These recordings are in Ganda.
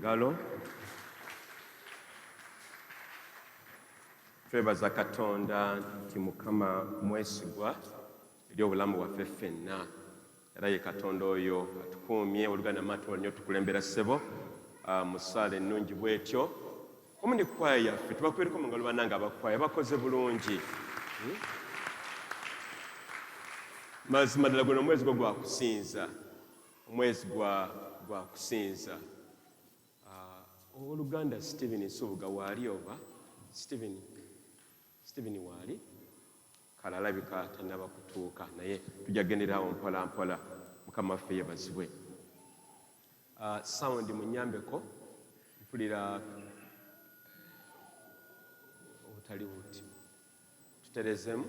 Ngalo. Twebaza Katonda nti Mukama mwesigwa eri obulamu bwaffe ffenna, era ye Katonda oyo atukuumye. Oluganda Matt nnyo tukulembera ssebo mu ssaala ennungi bw'etyo wamu ne kwaya yaffe. Tubakubireko mu ngalo bannange, abakwaya bakoze bulungi. Mazima ddala guno omwezi gwo gwa kusinza, omwezi gwa kusinza. Owooluganda Stephen Nsubuga waali oba Stephen waali? Kale alabika tannaba kutuuka, naye tujja kugenderawo mpola mpola. Mukama waffe yeebazibwe. Sound munyambeko, mpulira obutali buti, tuterezemu.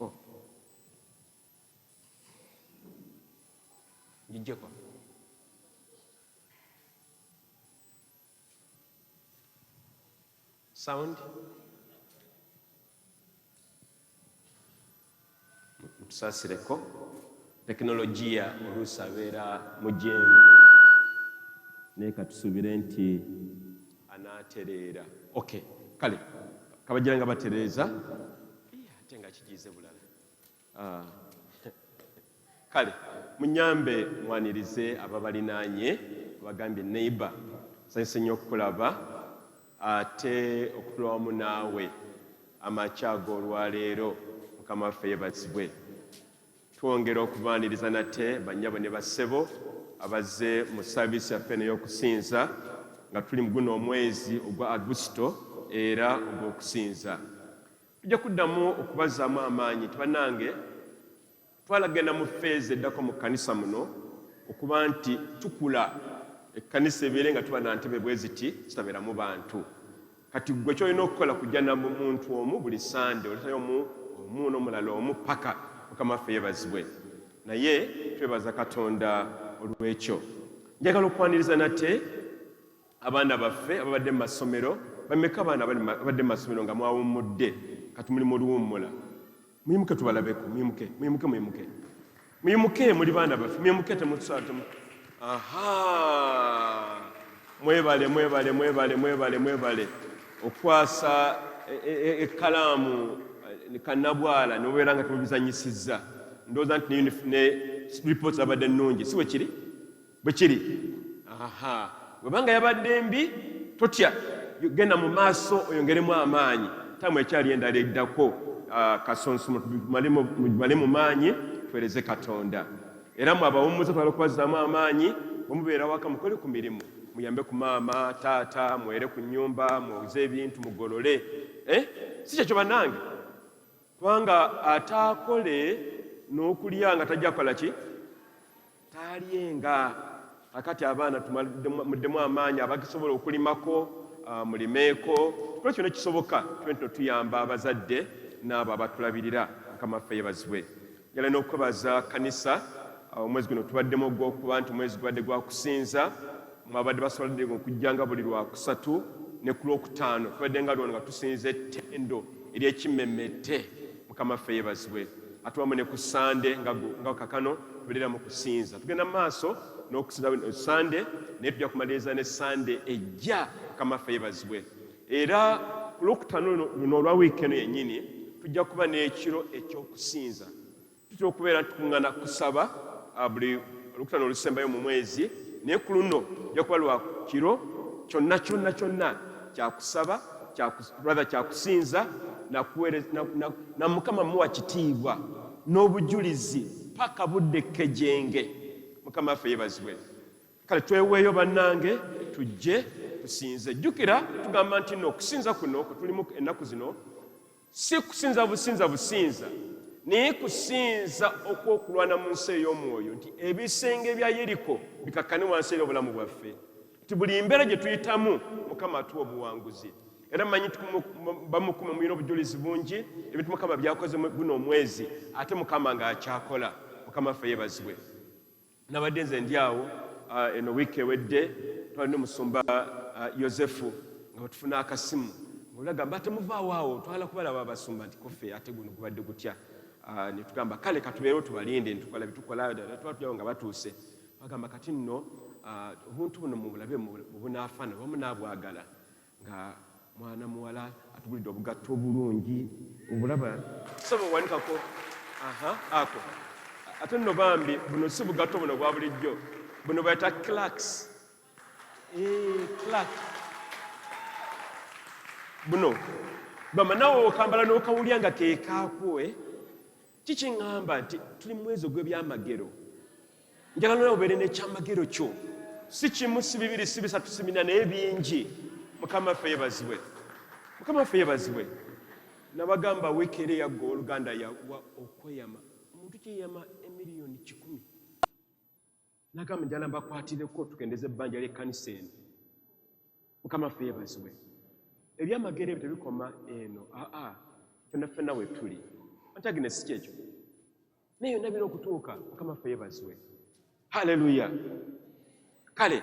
Oh. Ngijjeko. Sound, mutusaasireko, tekinologiya oluusi abeera mujeemu, naye katusuubire nti anaatereera. Okay, kale kabagira nga batereeza ate nga kigiize bulala. Ah. Kale munyambe mwanirize ababalinaanye, bagambye neighbor, nsanyuse nnyo okukulaba ate okutula wamu naawe amakya ag'olwaleero. Mukama waffe yebazibwe. Twongera okubaaniriza nate bannyabo ne bassebo abazze mu saaviisi yaffe eno ey'okusinza nga tuli mu guno omwezi ogwa Agusito era ogw'okusinza. Tujja kuddamu okubazzaamu amaanyi nti bannange twalagenda mu feezi eddako mu kkanisa muno okuba nti tukula ekkanisa ebeere nga tuba na ntebe bwe ziti zitabeeramu bantu. Kati ggwe ky'olina okukola kujja na muntu omu buli Ssande, oleetayo omu omu n'omulala omu paka. Mukama waffe yeebazibwe. Naye twebaza Katonda olw'ekyo. Njagala okwaniriza nate abaana baffe ababadde mu masomero. Bameka abaana abadde mu masomero nga mwawummudde, kati muli mu luwummula? Muyimuke tubalabeko. Muyimuke, muyimuke, muyimuke, muyimuke, muli baana baffe, muyimuke, temutusala temu. Aha, mwebale, mwebale, mwebale, mwebale, mwebale okukwasa ekkalaamu kannabwala nobeera nga temubizanyisizza. Ndowooza nti ne reports zabadde nnungi, si bwe kiri? Bwe kiri. Aha, bwebanga yabadde mbi, totya, genda mu maaso oyongeremu amaanyi. Tamu ekyali endala eddako kasonsomo, mumale mu maanyi, tuweereze Katonda. Era mwe abawummuza, twagala okubazzaamu amaanyi. Bwe mubeera waka, mukole ku mirimu, muyambe ku maama, taata, mwere ku nnyumba, mwoze ebintu, mugolole, eh? Si kyekyo bannange? Kubanga ataakole n'okulya nga tajja kukola ki? Taalyenga. Kakati abaana, muddemu amaanyi, abakisobola okulimako mulimeeko, tukole kyonna ekisoboka tube ntino tuyamba abazadde n'abo abatulabirira. Mukama waffe yebazibwe. Njagala n'okwebaza kanisa. Omwezi guno tubaddemu ogw'okuba nti omwezi gubadde gwa kusinza. Mwabadde basoboladde okujjanga buli Lwakusatu ne ku Lwokutaano, tubadde nga lwono nga tusinza ettendo ery'ekimmemmette. Mukama waffe yebazibwe. Ate wamu ne ku Sande nga kakano tubeerera mu kusinza, tugenda mu maaso n'okusinza Sande, naye tujja kumaliriza ne Sande ejja. Mukama waffe yebazibwe. Era ku Lwokutaano luno olwa wiiki eno yennyini tujja kuba n'ekiro eky'okusinza. Tutera okubeera tukuŋŋana kusaba buli Olwokutaano olusembayo mu mwezi, naye ku luno tujja kuba lwa kiro kyonna kyonna kyonna kyakusaba, rather kyakusinza na Mukama muwa kitiibwa n'obujulizi paka budde kkejenge. Mukama waffe yebazibwe. Kale tweweeyo bannange, tujje tusinze. Jjukira tugamba nti nno okusinza kuno kwe tulimu ennaku zino si kusinza businza businza, naye kusinza okw'okulwana mu nsi ey'omwoyo, nti ebisenge bya Yeriko bikakkane wansi eri obulamu bwaffe, nti buli mbeera gye tuyitamu Mukama atuwa obuwanguzi. Era mmanyi nti bamukume mulina obujulizi bungi ebintu Mukama byakoze guno omwezi, ate Mukama ng'akyakola. Mukama waffe yeebazibwe. Nabadde nze ndi awo eno wiiki ewedde, twali n'omusumba Yozefu nga bwetufuna akasimu ng'olagamba, "Temuvaawo awo, twagala kubalaba abasumba," nti koffe ate guno gubadde gutya? Ah, ne tugamba kale katubeerewo tubalinde ntukola bitukola tuba tujawo nga batuuse. Bagamba kati nno ah, obuntu buno mubulabe bwebunaafaana oba munaabwagala nga mwana muwala atugulidde obugatto obulungi obulaba saba owanikako aha ako ate nno bambi buno si bugatto buno bwa bulijjo buno bayita clarks eh, clark buno bama nawe okambala n'okawulya nga kekaako eh? Kikiŋŋamba nti tuli mu mwezi ogw'ebyamagero. Njagala nawe obeere n'ekyamagero kyo, si kimu, si bibiri, si bisatu, si bina, naye bingi. Mukama waffe yebazibwe, Mukama waffe yebazibwe. Nabagamba wiiki era eyaggwa ow'oluganda yawa okweyama omuntu kyeyama emiliyoni kikumi nagamba njala mbakwatireko tukendeze ebbanja ly'ekkanisa eno. Mukama waffe yebazibwe. Ebyamagero ebyo tebikoma eno, aa fenna fenna we tuli. Anti Agnes si kyekyo naye yonna bira okutuuka. Mukama waffe yebazibwe, haleluya. Kale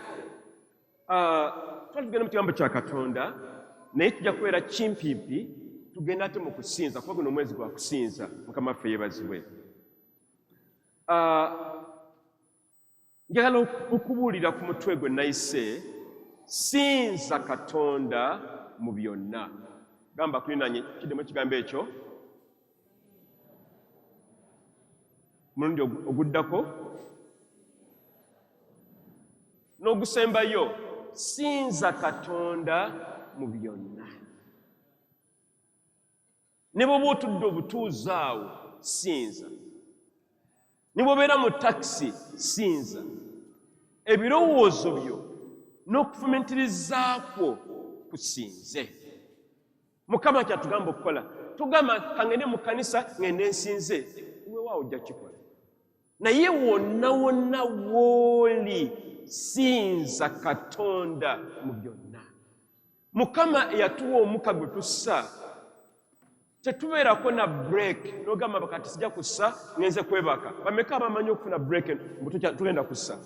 twali tugenda mu kigambo kya Katonda, naye kijja kubeera kimpimpi, tugenda ate mu kusinza kuba guno omwezi gwa kusinza. Mukama waffe yebazibwe. Njagala okubuulira ku mutwe gwe nayise sinza Katonda mu byonna. Gamba kulinanye kiddemu ekigambo ekyo mulundi oguddako n'ogusembayo, sinza Katonda mu byonna. Ne bw'oba otudde obutuuzi awo, sinza. Ne bw'obeera mu takisi, sinza. Ebirowoozo byo n'okufumintiriza kwo kusinze. Mukama kyatugamba okukola. Tugamba kangende mu kkanisa ngende nsinze. Weewaawo ojja kukikola. Naye wonna wonna w'oli, sinza Katonda mu byonna. Mukama eyatuwa omuka gwe tussa tetubeerako na break nogamba kati sijja kussa ngenze kwebaka. Bameka abamanyi okufuna break mbu tugenda kussa?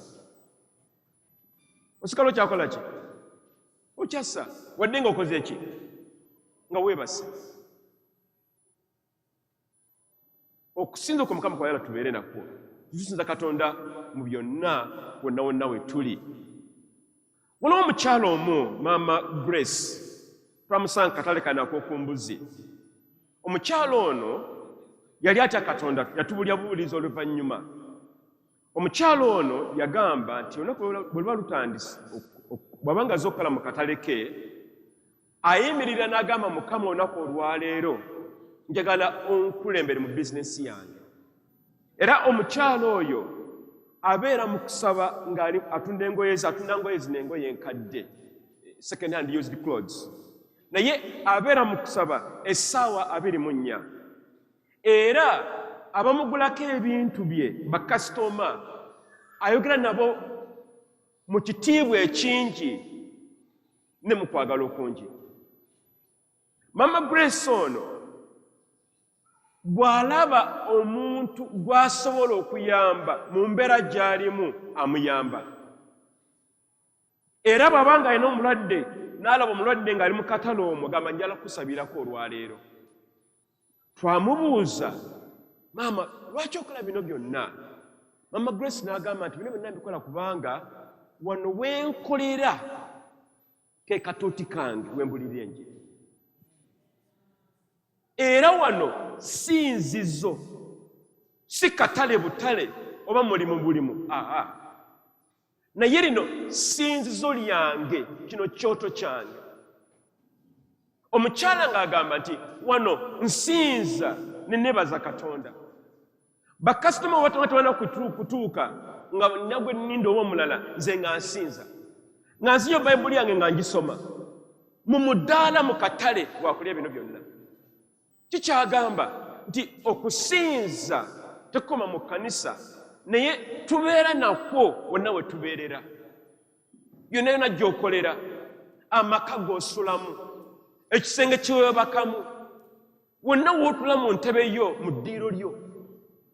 Osigala okyakola ki? Okyassa wadde nga okoze ki nga weebase. Okusinza okwo Mukama kwayala tubeere nakwo, tusinza Katonda mu byonna wonna wonna we tuli. Waliwo omukyala omu, Maama Grace, twamusanga katale kano ak'oku mbuzi. Omukyala ono yali atya Katonda, yatubulya bubulizi oluvannyuma. Omukyala ono yagamba nti olunaku bwe luba lutandise, bw'aba nga azze okukola mu katale ke, ayimirira n'agamba Mukama, olunaku olwaleero njagala onkulembere mu bizinesi yange. Era omukyala oyo abeera mu kusaba ng'ali atunda engoye ze, atunda ngoye zino engoye enkadde, second hand used clothes, naye abeera mu kusaba essaawa 24 era abamugulako ebintu bye bakasitoma ayogera nabo mu kitiibwa ekingi ne mu kwagala okungi. Mama Grace ono bw'alaba omuntu gw'asobola okuyamba mu mbeera gy'alimu amuyamba, era bw'aba nga alina omulwadde n'alaba omulwadde ng'ali mu katale omwo gamba njala kusabirako olwaleero. Twamubuuza, maama lwaki okola bino byonna? Mama Grace n'agamba nti bino byonna mbikola kubanga wano wenkolera ke katuuti kange wembulira enjiri, era wano si nzizo, si katale butale oba mulimu bulimu, aa naye lino sinzizo lyange, kino kyoto kyange. Omukyala ng'agamba nti wano nsinza ne nebaza Katonda. Bakasitoma bwe batanga kutuuka nga nagwe nninda oba omulala, nze nga nsinza, nga nziyo Bayibuli yange nga ngisoma mu mudaala mu katale wakulya bino byonna. Kikyagamba nti okusinza tekukoma mu kkanisa, naye tubeera nakwo wonna we tubeerera, yonna yonna gy'okolera, amaka g'osulamu, ekisenge kyewebakamu, wonna w'otula mu ntebe yo, mu ddiiro lyo,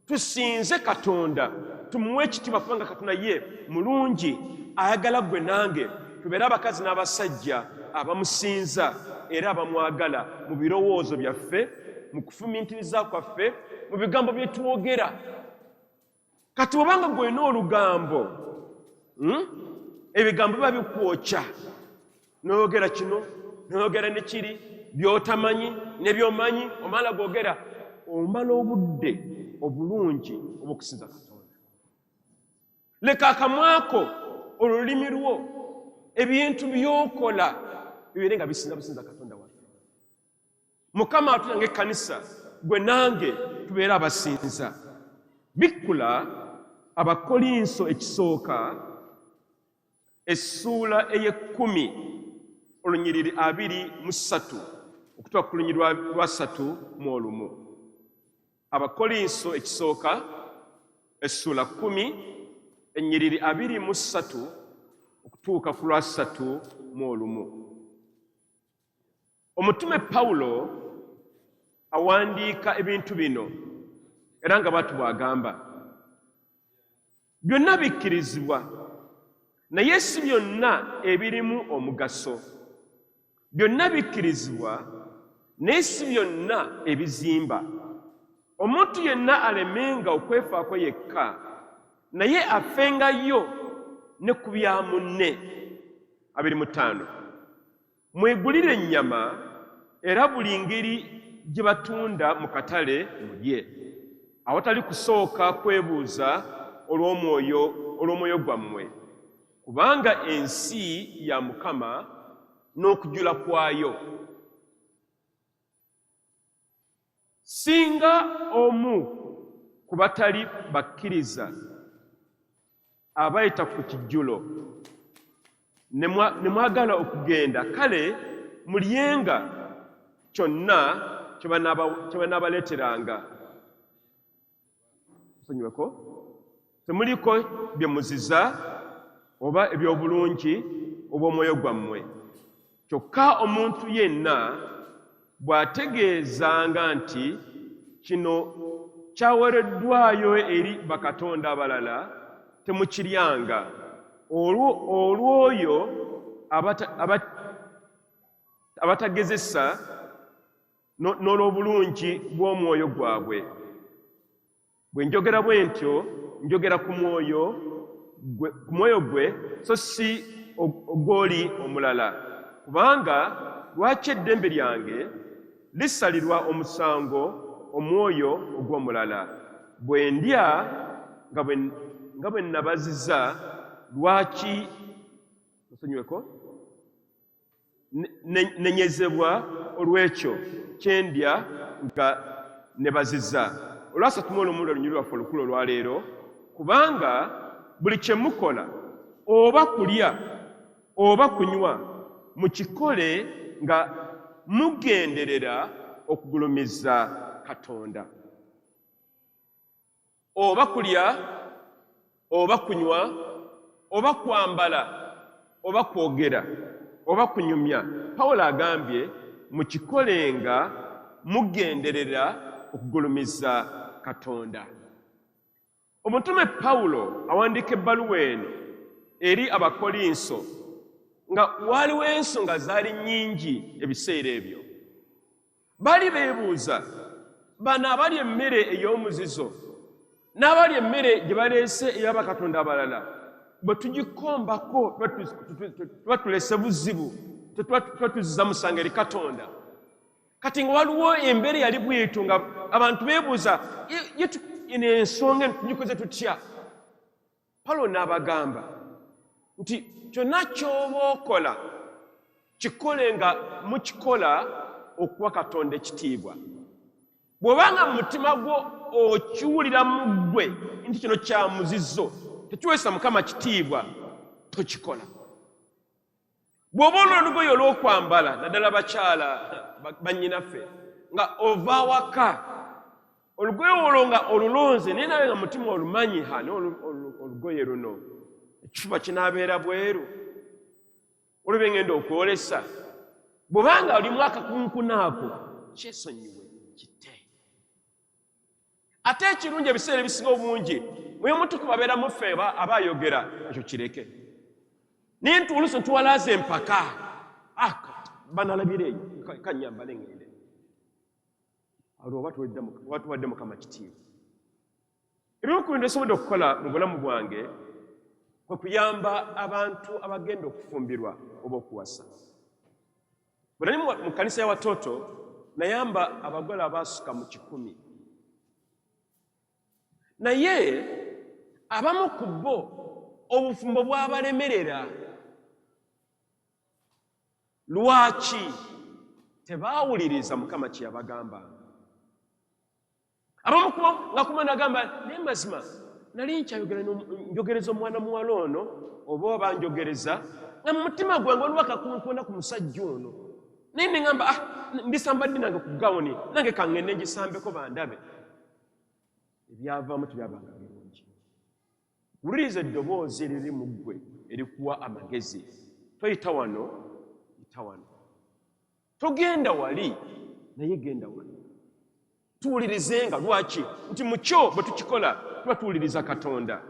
tusinze Katonda, tumuwe ekitiibwa kubanga Katonda ye mulungi, ayagala ggwe nange tubeere abakazi n'abasajja abamusinza era abamwagala mu birowoozo byaffe, mu kufumintiriza kwaffe, mu bigambo bye twogera. Kati obanga gwolina olugambo, Ebigambo biba bikwokya, noyogera kino noyogera ne kiri, by'otamanyi ne by'omanyi, omala googera, omala obudde obulungi obw'okusinza Katonda. Leka akamwako, olulimi lwo, ebintu by'okola bibeere nga bisinza businza Katonda waffe. Mukama atula ng'ekkanisa, gwe nange tubeere abasinza. Bikkula Abakolinso ekisooka essuula ey'ekkumi olunyiriri 23 okutuuka ku lunyiriri lwa 31. Abakolinso ekisooka essuula 10 ennyiriri 23 okutuuka ku lwa 31. Omutume Pawulo awandiika ebintu bino era nga bw'ati bw'agamba, byonna bikkirizibwa, naye si byonna ebirimu omugaso. Byonna bikkirizibwa, naye si byonna ebizimba. Omuntu yenna alemenga okwefaako yekka, naye afengayo ne ku bya munne. 25. Mwegulire ennyama era buli ngeri gye batunda mu katale mulye, awatali kusooka kwebuuza olw'omwoyo gwammwe, kubanga ensi ya Mukama n'okujula kwayo. Singa omu ku batali bakkiriza abayita ku kijjulo ne mwagala okugenda, kale mulyenga kyonna kye banaabaleeteranga. Nsonyiweko, temuliko bye muziza oba eby'obulungi obw'omwoyo gwammwe. Kyokka omuntu yenna bw'ategeezanga nti kino kyaweereddwayo eri bakatonda abalala, temukiryanga, olw'oyo abatagezesa n'olw'obulungi bw'omwoyo gwabwe. Bwe njogera bwe ntyo, njogera ku mwoyo gwe, so si ogw'oli omulala, kubanga lwaki eddembe lyange lisalirwa omusango omwoyo ogw'omulala? Bwe ndya nga bwe nabaziza, lwaki nsonyiweko nenyezebwa olw'ekyo kye ndya nga nebaziza? Olwasatu mu olumu lwe lwaffe olukulu olwaleero, kubanga buli kye mukola, oba kulya oba kunywa, mukikole nga mugenderera okugulumiza Katonda. Oba kulya oba kunywa oba kwambala oba kwogera oba kunyumya, Pawulo agambye mukikole nga mugenderera okugulumiza Katonda. Omutume Pawulo awandiika ebbaluwa eno eri Abakolinso nga waaliwo ensonga zaali nnyingi ebiseera ebyo. Bali beebuuza, bano abalya emmere ey'omuzizo n'abalya emmere gye baleese ey'abakatonda abalala, bwe tugikombako tuba tulese buzibu, tuba tuzza musango eri Katonda. Kati nga waliwo embeera eyali bwetyo nga abantu beebuuza, eno ensonga eno tugikoze tutya? Pawulo n'abagamba nti kyonna ky'oba okola kikole nga mukikola okuwa Katonda ekitiibwa. Bw'oba nga mu mutima gwo okiwulira mu ggwe nti kino kya muzizo, tekiweesa Mukama kitiibwa, tokikola. Bw'oba olina olugoye olw'okwambala, naddala bakyala bannyinaffe, nga ova awaka olugoye olwo nga olulonze, naye nawe nga mutima olumanyi, ha, naye olugoye luno ekifuba kinaabeera bweru, olwo bye ngenda okwolesa. Bw'oba nga olimu akakunkuna ako, kyesonyiwe, kitte. Ate ekirungi ebiseera ebisinga obungi Mwoyo Mutukuvu abeera mu ffe aba ayogera, ekyo kireke. Naye nti oluusi tuwalaaza empaka, banalabira eyo, kanyambale ngende. Olwo oba tuwadde Mukama kitiibwa. Ebimu ku bintu esobodde okukola mu bulamu bwange kwe kuyamba abantu abagenda okufumbirwa oba okuwasa. Bwe nali mu kkanisa ya Watoto, nayamba abagole abaasuka mu 100. Naye abamu ku bo obufumbo bwabalemerera. Lwaki? Tebaawuliriza Mukama kye yabagambanga. Abamu kubo nga kuma nagamba, naye mazima nali nkyayogera njogereza omwana muwala ono oba oba njogereza nga mu mutima gwange waliwo akakunkuna ku musajja ono, naye ne ŋŋamba, ah, ndisamba ddi nange ku gawuni nange kaŋŋende ngisambeko bandabe. Ebyavaamu tebyabanga birungi. Wuliriza eddoboozi eriri mu ggwe erikuwa amagezi. Toyita wano, yita wano. Togenda wali, naye genda wano. Tuwulirizenga. Lwaki? Nti mu kyo bwe tukikola tuba tuwuliriza Katonda.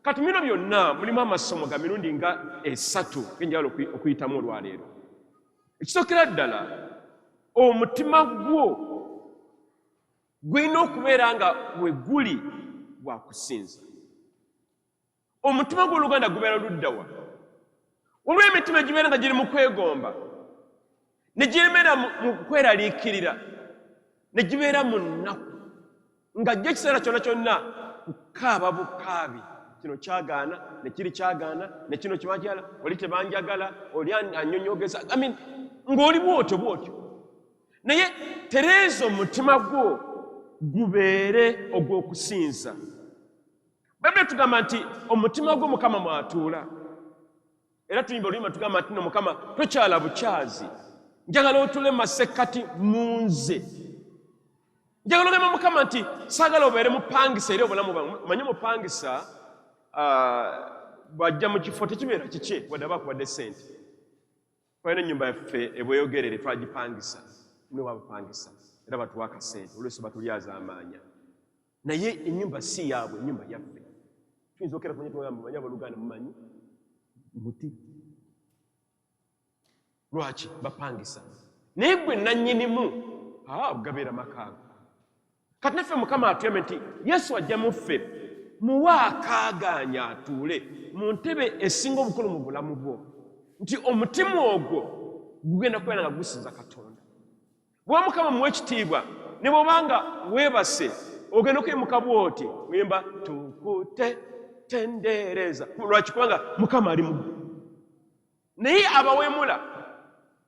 Kati bino byonna mulimu amasomo ga mirundi nga esatu genjagala okuyitamu olwaleero. Ekisookera ddala, omutima gwo gulina okubeera nga we guli gwakusinza. Omutima gw'oluganda gubeera luddawa? Waliwo emitima egibeera nga giri mu kwegomba, ne gibeera mu kweraliikirira, ne gibeera mu nnaku, nga jjo ekiseera kyonna kyonna kukaaba bukaabi. Kino kyagaana, ne kiri kyagaana, ne kino kibakyala, oli tebanjagala, oli anyonyogeza, I mean, ng'oli bwotyo bwotyo. Naye tereeza omutima gwo gubeere ogw'okusinza. Bayibuli tugamba nti omutima gwo Mukama mw'atuula. Era tuyimba oluyimba tugamba nti no Mukama tokyala bukyazi, njagala otuule mu masekkati mu nze. Njagala ogamba Mukama nti saagala obeere mupangisa eri obulamu bwange. Omanyi mupangisa bw'ajja mu kifo tekibeera kikye, wadde aba akuwadde ssente. Twalina ennyumba yaffe ebweyogerere, twagipangisa, tumwe wabapangisa era batuwa akasente, oluusi batulyaza amaanya, naye ennyumba si yaabwe, ennyumba yaffe. Tuyinza okera kumanya tugamba, mumanyi abooluganda, mumanyi muti lwaki bapangisa, naye gwe nannyinimu gabeera makaago. Kati naffe Mukama atuyambe nti Yesu ajja mu ffe, muwe akaagaanya atuule mu ntebe esinga obukulu mu bulamu bwo, nti omutima ogwo gugenda kubeera nga gusinza Katonda. Bw'oba Mukama muwe ekitiibwa, ne bw'oba nga weebase ogenda okuyimuka bw'oti oyimba tukute tendereza. Lwaki? Kubanga Mukama ali mu ggwe. Naye abawemula,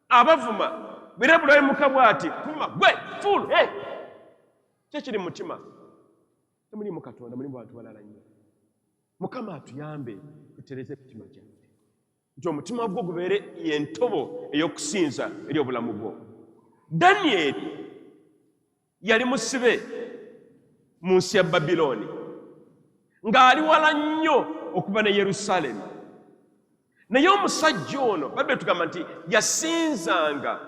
abavuma, bwera bulayimuka bw'ati kuma gwe fuulu, hey! Ki ekiri mu mutima? Temulimu Katonda, mulimu bantu balala nnyo. Mukama atuyambe tutereze emitima gyaffe, nti omutima gwo gubeere yentobo ey'okusinza eri obulamu bwo. Danyeri yali musibe mu nsi ya Babilooni, ng'ali wala nnyo okuva ne Yerusaalemi. Naye omusajja ono Bayibuli tugamba nti yasinzanga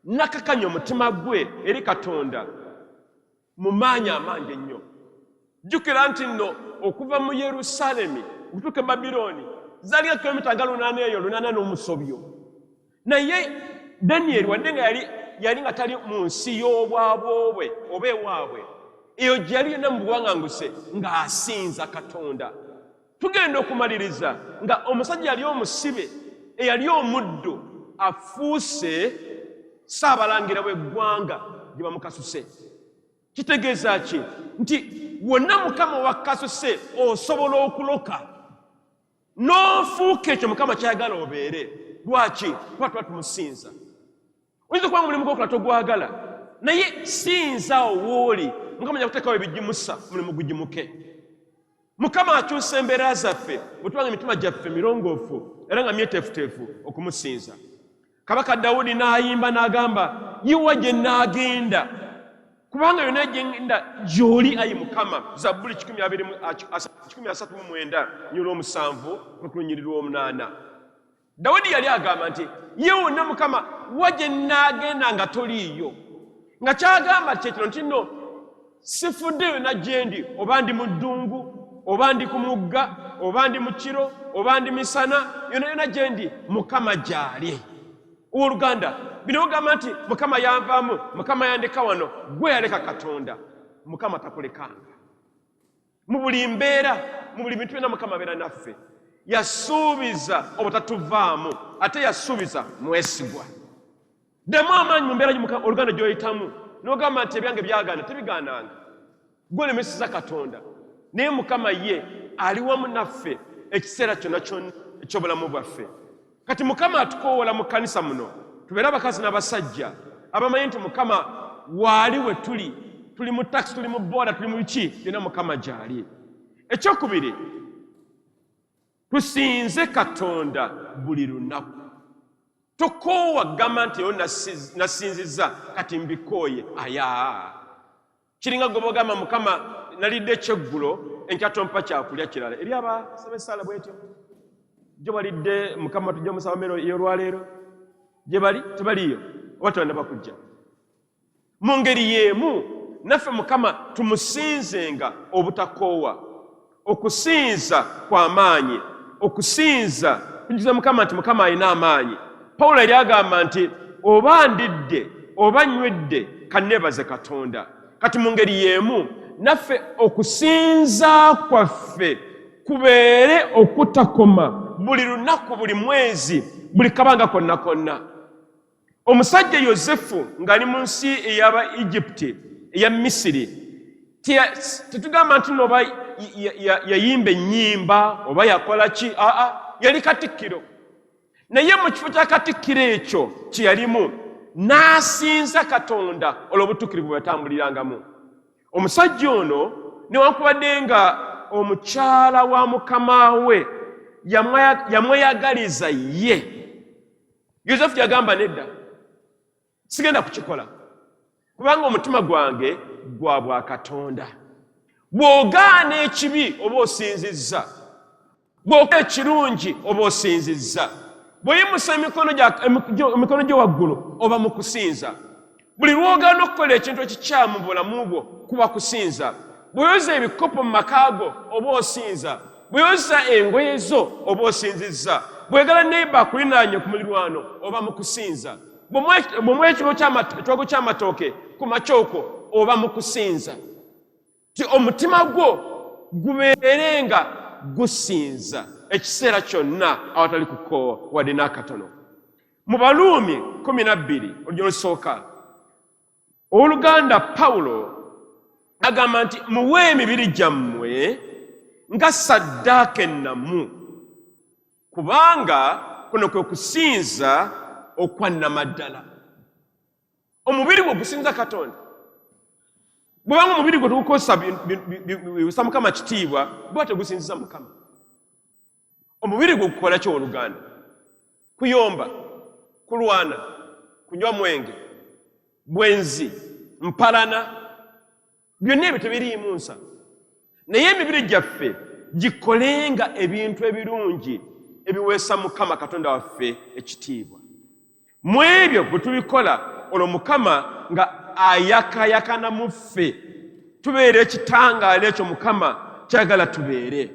nakakanya omutima gwe eri Katonda mu maanyi amangi ennyo. Jjukira nti nno okuva mu Yerusaalemi okutuuka e Babilooni zaali kilomita nga 800 eyo, 800 n'omusobyo. Naye Danyeri wadde nga yali nga tali mu nsi y'obwabwobwe oba ewaabwe, eyo gye yali yonna mu buwanganguse ng'asinza Katonda. Tugenda okumaliriza nga omusajja yali omusibe eyali omuddu afuuse ssaabalangira w'eggwanga gye bamukasuse. Kitegeeza ki? Nti wonna Mukama wakasuse osobola okuloka n'ofuuka ekyo Mukama kyayagala obeere. Lwaki? Kuba tuba tumusinza. Oyinza okuba nga omulimu gw'okola togwagala, naye sinza awo w'oli, Mukama ajja kuteekawo ebigimusa omulimu gugimuke. Mukama akyusa embeera zaffe bwe tuba nga emitima gyaffe mirongoofu era nga myeteefuteefu okumusinza. Kabaka Dawudi n'ayimba n'agamba, yiwa gye nnaagenda, kubanga yonna gye ngenda gy'oli ayi Mukama. Zabbuli 139 nyula 7 n'olunyiriri 8. Dawudi yali agamba nti ye wonna Mukama wa gye nnaagenda nga toliiyo, nga kyagamba kye kino nti nno sifudde yonna gye ndi, oba ndi mu ddungu, oba ndi ku mugga, oba ndi mu kiro, oba ndi misana, yonna yonna gye ndi Mukama gy'ali. Owooluganda, Bino ogamba nti Mukama yanvaamu, Mukama yandeka wano, gwe yaleka Katonda. Mukama takulekanga. Mu buli mbeera, mu buli bintu byonna Mukama abeera naffe. Yasuubiza obutatuvaamu, ate yasuubiza mwesigwa. Ddamu amaanyi mu mbeera oluganda gy'oyitamu n'ogamba nti ebyange byagaana, tebigaananga. Gwe olemeseza Katonda, naye Mukama ye ali wamu naffe ekiseera kyonna kyonna eky'obulamu bwaffe. Kati Mukama atukowoola mu kkanisa muno tubeere abakazi n'abasajja abamanyi nti Mukama waali we tuli, tuli mu takisi, tuli mu booda, tuli mu biki byonna Mukama gy'ali. Ekyokubiri, tusinze Katonda buli lunaku. Tokoowa kugamba nti yo nasinzizza kati mbikooye. Ayaa, kiringa gwe bwogamba Mukama nalidde ekyeggulo enkya tompa kyakulya kirala. Eri abasaba essaala bwetyo gye balidde Mukama tujja musaba mmere ey'olwaleero, gye bali tebaliiyo oba tebannaba kujja. Mu ngeri y'emu naffe Mukama tumusinzenga obutakoowa. Okusinza kwa maanyi. Okusinza kujjukiza Mukama nti Mukama alina amaanyi. Pawulo yali agamba nti oba ndidde oba nywedde kanneebaze Katonda. Kati mu ngeri y'emu naffe okusinza kwaffe kubeere okutakoma buli lunaku, buli mwezi, buli kabanga konna konna. Omusajja Yosefu ng'ali mu nsi ey'aba Egypt, eya Misiri, tetugamba nti no oba yayimba ennyimba oba yakola ki, aa, yali katikkiro. Naye mu kifo kya katikkiro ekyo kye yalimu n'asinza Katonda olw'obutuukirivu bwe yatambulirangamu. Omusajja ono newankubadde nga omukyala wa mukama we yamweyagaliza ye, Yosefu yagamba nedda, sigenda kukikola kubanga omutima gwange gwa bwa Katonda. Bw'ogaana ekibi oba osinzizza, bw'okola ekirungi oba osinzizza, bw'oyimusa emikono gyo waggulu oba mu kusinza. Buli lw'ogaana okukola ekintu ekikyamu mu bulamu bwo kuba kusinza. Bw'oyoza ebikopo mu maka go oba osinza. Bw'oyoza engoye zo oba osinzizza. Bw'oyagala neighbor akulinaanye ku mulirwano oba mu kusinza. Bw'omuwa ekiwago ky'amatooke ku makya okwo oba mu kusinza. Ti omutima gwo gubeere nga gusinza ekiseera kyonna awatali kukoowa wadde n'akatono. Mu Baruumi 12 olugero olusooka, ow'oluganda Pawulo agamba nti muwe emibiri gyammwe nga ssaddaaka ennamu, kubanga kuno kwe kusinza okwa nnamaddala. Omubiri gwo gusinza Katonda. Bw'obanga omubiri gwo tegukozesa biwesa Mukama kitiibwa, guba tegusinziza Mukama. Omubiri gwo gukola ki ow'oluganda? Kuyomba, kulwana, kunywa mwenge, bwenzi, mpalana, byonna ebyo tebiriimu nsa. Naye emibiri gyaffe gikolenga ebintu ebirungi ebiweesa Mukama Katonda waffe ekitiibwa. Mu ebyo bwe tubikola, olwo Mukama nga ayakayakana mu ffe, tubeera ekitangaala ekyo Mukama ky'ayagala tubeere.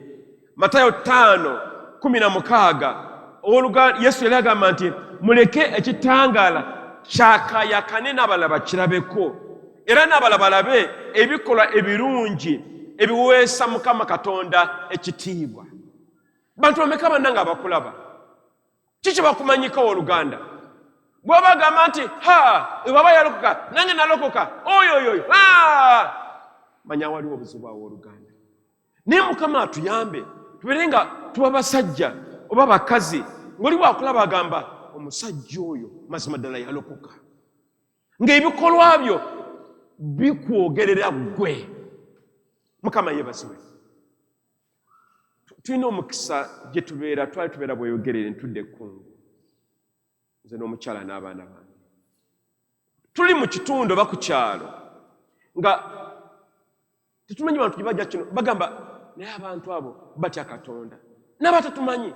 Matayo 5:16, Yesu yali agamba nti muleke ekitangaala kyakayakane n'abalala bakirabeko, era n'abalala balabe ebikolwa ebirungi ebiweesa Mukama Katonda ekitiibwa. Bantu bameka bannange abakulaba? Kiki bakumanyiko ow'oluganda? Bw'oba agamba nti ha, bw'aba yalokoka nange nalokoka, oyo oyo oyo, manya waliwo obuzibu awo ow'oluganda. Naye Mukama atuyambe tubeere nga tuba basajja oba bakazi ng'oli bw'akulaba agamba omusajja oyo mazima ddala yalokoka, ng'ebikolwa byo bikwogerera ggwe. Mukama yeebazibwe. Tulina omukisa gye tubeera, twali tubeera bweyogerere ntudde ekkungu nze n'omukyala n'abaana bange, tuli mu kitundu oba ku kyalo nga tetumanyi bantu gye bajja kino, bagamba naye abantu abo batya Katonda, n'abatatumanyi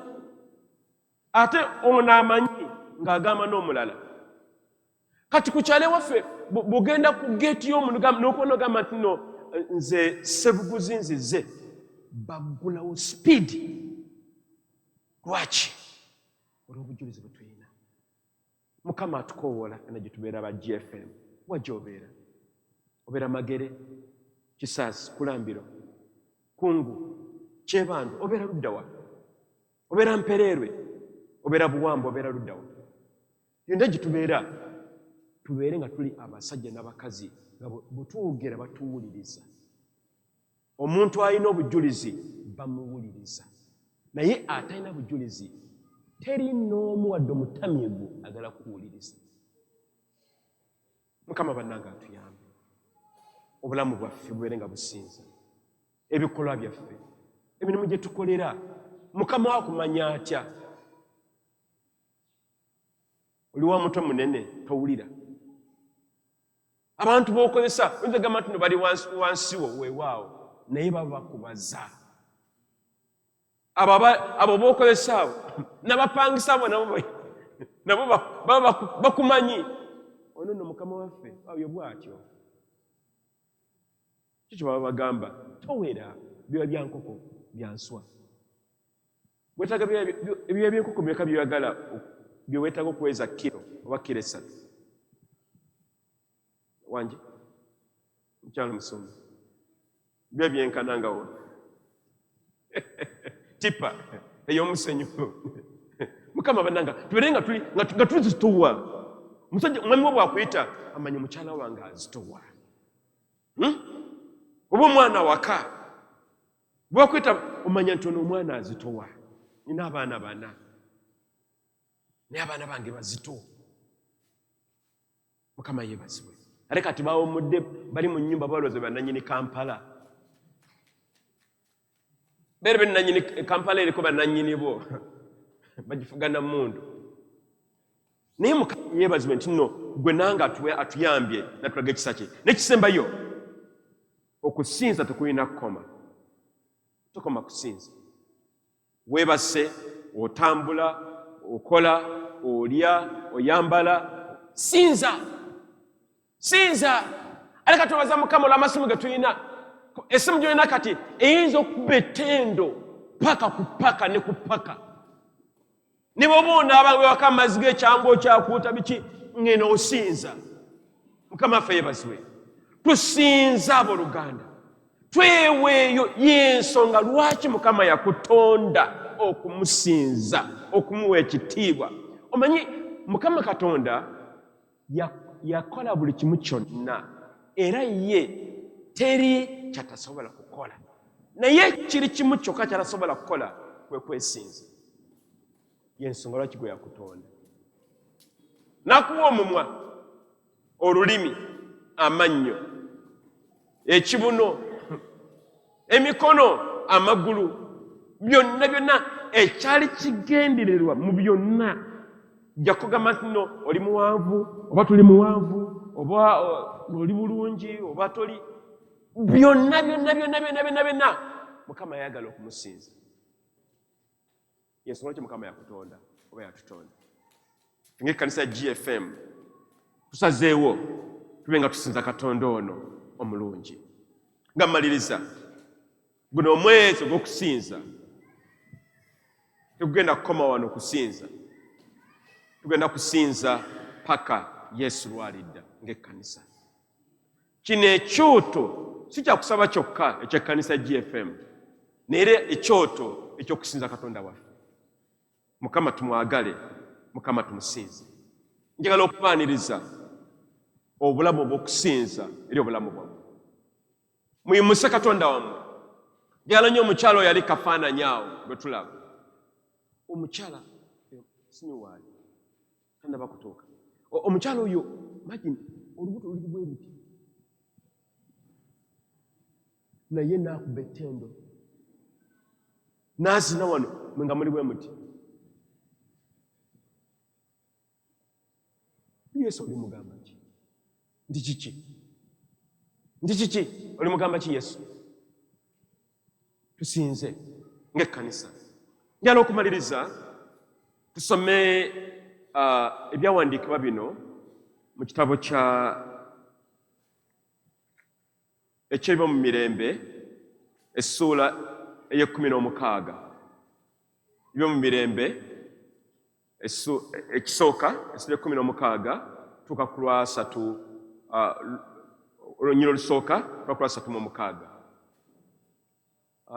ate ono amanyi ng'agamba n'omulala. Kati ku kyalo ewaffe bw'ogenda ku geeti y'omuntu n'okuba n'ogamba nti no nze Ssebuguzi nzize, baggulawo sipiidi. Lwaki? Olw'obujulizi bwe tulina. Mukama atukowoola fena gye tubeera ba GFM. Wa gy'obeera? Obeera Magere, Kisaasi, Kulambiro, Kungu, Kyebando, obeera ludda wa? Obeera Mpereerwe, obeera Buwambo, obeera ludda wa? Yonna gye tubeera, tubeere nga tuli abasajja n'abakazi nga bwe twogera batuwuliriza. Omuntu alina obujulizi bamuwuliriza, naye atalina bujulizi teri n'omu wadde omutamiivu agala kuwuliriza. Mukama bannange atuyambe obulamu bwaffe bubeere nga businza ebikolwa byaffe, emirimu gye tukolera. Mukama akumanya atya? Oli wa mutwe munene towulira. Abantu b'okozesa oyinza gamba nti no bali wansi wo, weewaawo, naye baba bakubaza. Abo b'okozesa abo n'abapangisa abo nabo baba bakumanyi. Ono nno mukama waffe oyo bw'atyo. Kiki kye baba bagamba? Towera biba bya nkoko bya nswa. Weetaaga ebyoya by'enkoko bimeka by'oyagala bye weetaaga okuweza kiro oba kiro esatu? Wangi mukyala musumba, biba byenkana nga wo tipa ey'omusenyu. Mukama bannanga tubeere nga tuli nga tuzitowa. Omusajja omwami wo bw'akuyita amanya mukyala wange azitowa, Oba omwana waka bwakweta omanya nti ono omwana azitowa. Nina abaana bana naye abaana bange bazito. Mukama yeebazibwe. Ate kati bawummudde bali mu nnyumba balowooza bannannyini Kampala. Beera bannannyini Kampala eriko bannannyini bo bagifuga na mmundu. Naye Mukama yeebazibwe nti nno gwe nange atuyambye natulaga ekisa kye. N'ekisembayo, okusinza tekulina kukoma. Tokoma kusinza. Weebase, otambula, okola, olya, oyambala, sinza. Sinza. Ate kati twebaza Mukama olw'amasimu ge tulina. Essimu gy'olina kati eyinza okukuba ettendo paka ku paka ne ku paka. Ne bw'oba onaaba wewaka amazzi g'ekyangu okyakuuta biki ng'eno osinza. Mukama waffe yeebazibwe. Tusinza abooluganda, tweweeyo. Y'ensonga lwaki Mukama yakutonda okumusinza, okumuwa ekitiibwa. Omanyi Mukama Katonda yakola buli kimu kyonna, era ye teri kyatasobola kukola, naye kiri kimu kyokka kyatasobola kukola kwe kwesinza. Y'ensonga lwaki gwe yakutonda n'akuwa omumwa, olulimi, amannyo, ekibuno, emikono, amagulu, byonna byonna ekyali kigendererwa mu byonna. Jja kugamba nti no oli muwanvu oba tuli muwanvu oba oli bulungi oba toli, byonna byonna byonna byonna byonna byonna Mukama yayagala okumusinza. Yensonga lwaki Mukama yakutonda oba yatutonda. Ng'ekkanisa ya GFM tusazeewo tube nga tusinza Katonda ono omulungi. Nga mmaliriza, guno omwezi ogw'okusinza tegugenda kukoma wano kusinza, tugenda kusinza paka Yesu lw'alidda ng'ekkanisa. Kino ekyoto si kya kusaba kyokka eky'ekkanisa GFM, naye era ekyoto eky'okusinza Katonda waffe. Mukama tumwagale, Mukama tumusinze. Njagala okubaaniriza obulamu obw'okusinza eri obulamu bwammwe. Muyimuse Katonda wammwe. Njagala nnyo omukyala oyo ali kafaananyi awo gwe tulaba. Omukyala sinyuwaali tannaba kutuuka. Omukyala oyo imagine olubuto luli bwe luti naye n'akuba ettendo n'azina wano mwe nga muli bwe muti. Yesu olimugamba ki? Nti kiki? Nti kiki? Olimugamba ki Yesu? Tusinze ng'ekkanisa. Njala okumaliriza tusome ebyawandiikibwa bino mu kitabo kya eky'Eby'omu mu Mirembe essuula ey'ekkumi n'omukaaga. Eby'omu Mirembe. Ekisooka essula ekkumi n'omukaaga tuuka ku lwasatu, olunyiriri olusooka tuuka ku 36.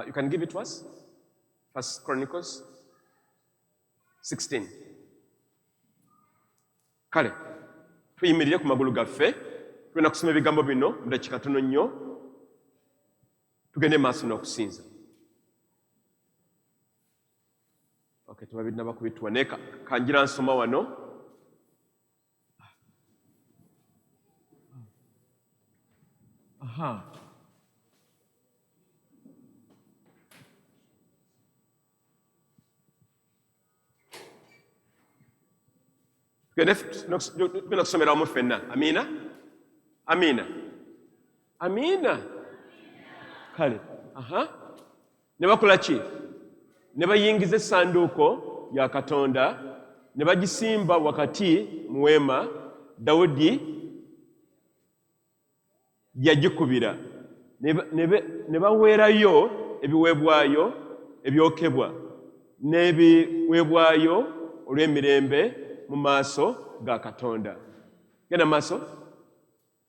You can give it to us. First Chronicles 16. Kale tuyimirire ku magulu gaffe, tugenda kusoma ebigambo bino mu dakiika tono nnyo, tugende maaso n'okusinza. Okay, tebabirina bakubituwa naye kanjira nsoma wano. Aha. Tugenda kusomera wamu ffenna. Amiina, amiina, amiina. Kale, aha, ne bakola ki? Ne bayingiza essanduuko ya Katonda ne bagisimba wakati mu weema Dawudi yagikubira, ne baweerayo ebiweebwayo ebyokebwa n'ebiweebwayo olw'emirembe mu maaso ga Katonda. Genda maaso.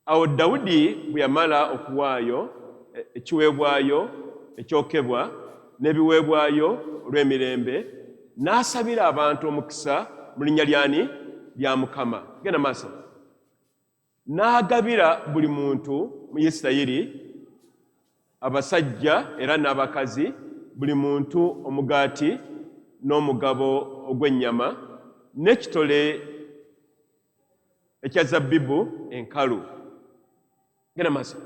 Awo Dawudi bwe yamala okuwaayo ekiweebwayo ekyokebwa n'ebiweebwayo olw'emirembe, n'asabira abantu omukisa mu linnya ly'ani? Lya Mukama. Genda maaso. N'agabira buli muntu mu Isirayiri, abasajja era n'abakazi, buli muntu omugaati n'omugabo ogw'ennyama n'ekitole ekya zabbibu enkalu. Genda maaso.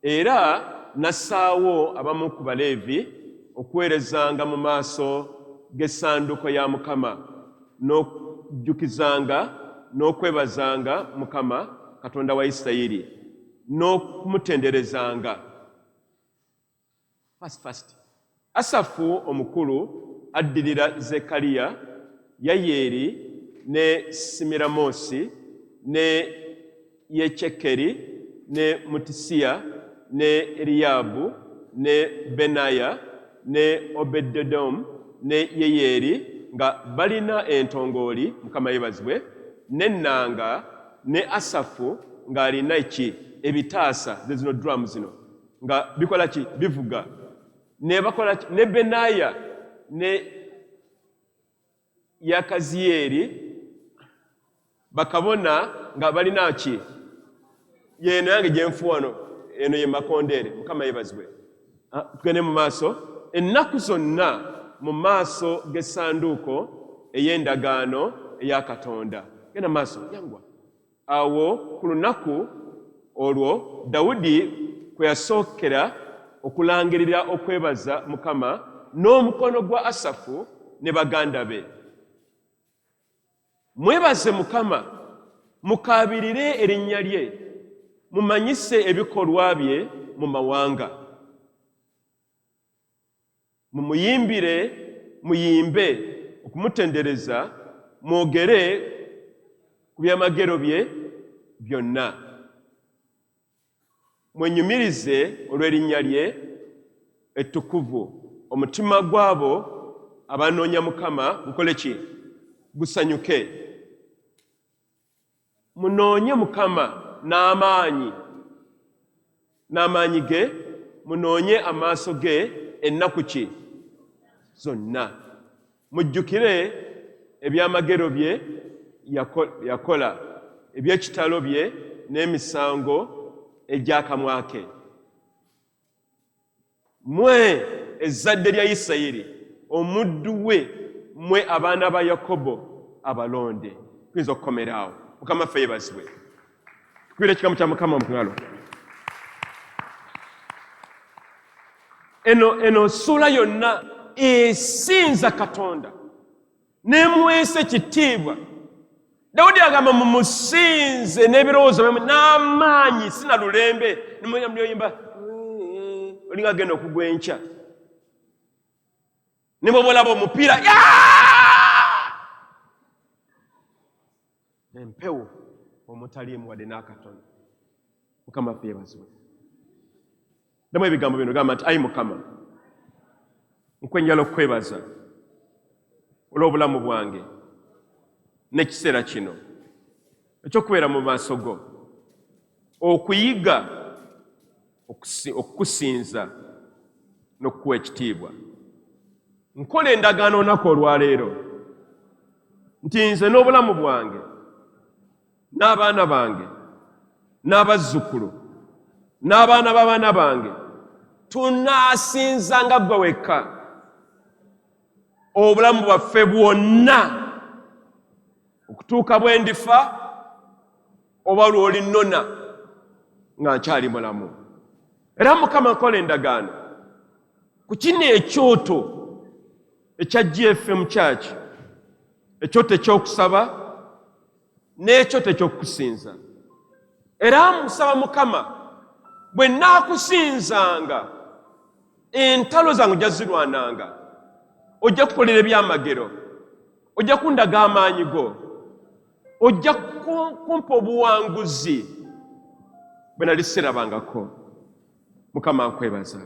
Era n'assaawo abamu ku Baleevi okuweerezanga mu maaso g'essanduuko ya Mukama, n'okujjukizanga n'okwebazanga Mukama Katonda wa Isirayiri, n'okumutenderezanga. Fast, fast. Asafu omukulu addirira Zekkaliya, Yayeeri ne Simiramosi ne Yekyekeri ne Mutisiya ne Eriyaabu ne Benaya ne Obededomu ne Yeyeeri nga balina entongooli, Mukama yeebazibwe, n'ennanga, ne Asafu ng'alina ki? Ebitaasa, ze zino drum zino. Nga bikola ki? Bivuga. Ne bakola ki? Ne Benaya ne Yakaziyeeri bakabona nga balina ki? Yeeno yange gye nfuwa wano, eno ye makondeere. Mukama yeebazibwe. Ah, tugende mu maaso. Ennaku zonna mu maaso g'essanduuko ey'endagaano eya Katonda. Genda mu maaso, yangwa. Awo ku lunaku olwo Dawudi kwe yasookera okulangirira okwebaza Mukama n'omukono gwa Asafu ne baganda be. Mwebaze Mukama, mukaabirire erinnya lye, mumanyise ebikolwa bye mu mawanga. Mumuyimbire, muyimbe okumutendereza, mwogere ku byamagero bye byonna. Mwenyumirize olw'erinnya lye ettukuvu. Omutima gw'abo abanoonya Mukama gukole ki? Gusanyuke. Munoonye Mukama n'amaanyi, n'amaanyi ge, munoonye amaaso ge ennaku ki? Zonna. Mujjukire ebyamagero bye yakola, eby'ekitalo bye n'emisango egy'akamwa ke. Mmwe ezzadde lya Isirayiri, omuddu we, mmwe abaana ba Yakobo abalonde. Tuyinza okukomera awo. Mukama waffe yeebazibwe. Tukubire ekigambo kya Mukama mu ngalo. Eno eno ssuula yonna esinza Katonda n'emuweesa ekitiibwa. Dawudi agamba mumusinze n'ebirowoozo byammwe n'amaanyi, si na lulembe. Nimuyimba olinga agenda okugwa enkya, ne bw'oba olaba omupiira empewo omutaliimu wadde n'akatono. Mukama waffe yeebazibwe. Ddamu ebigambo bino, gamba nti, Ayi Mukama, nkwenjala okukwebaza olw'obulamu bwange. N'ekiseera kino eky'okubeera mu maaso go, okuyiga okukusinza n'okukuwa ekitiibwa. Nkola endagaano olunaku olwaleero nti nze n'obulamu bwange n'abaana bange n'abazzukulu n'abaana b'abaana bange tunaasinzanga ggwe wekka obulamu bwaffe bwonna okutuuka bwe ndifa oba lw'olinnona nga nkyali mulamu. Era Mukama, nkola endagaano ku kino ekyoto ekya GFM Church, ekyoto eky'okusaba n'ekyoto eky'okukusinza. Era musaba Mukama, bwe nnaakusinzanga, entalo zange ojja zirwananga, ojja kukolera ebyamagero, ojja kundaga amaanyi go, ojja kumpa obuwanguzi bwe nali sirabangako. Mukama, nkwebaza.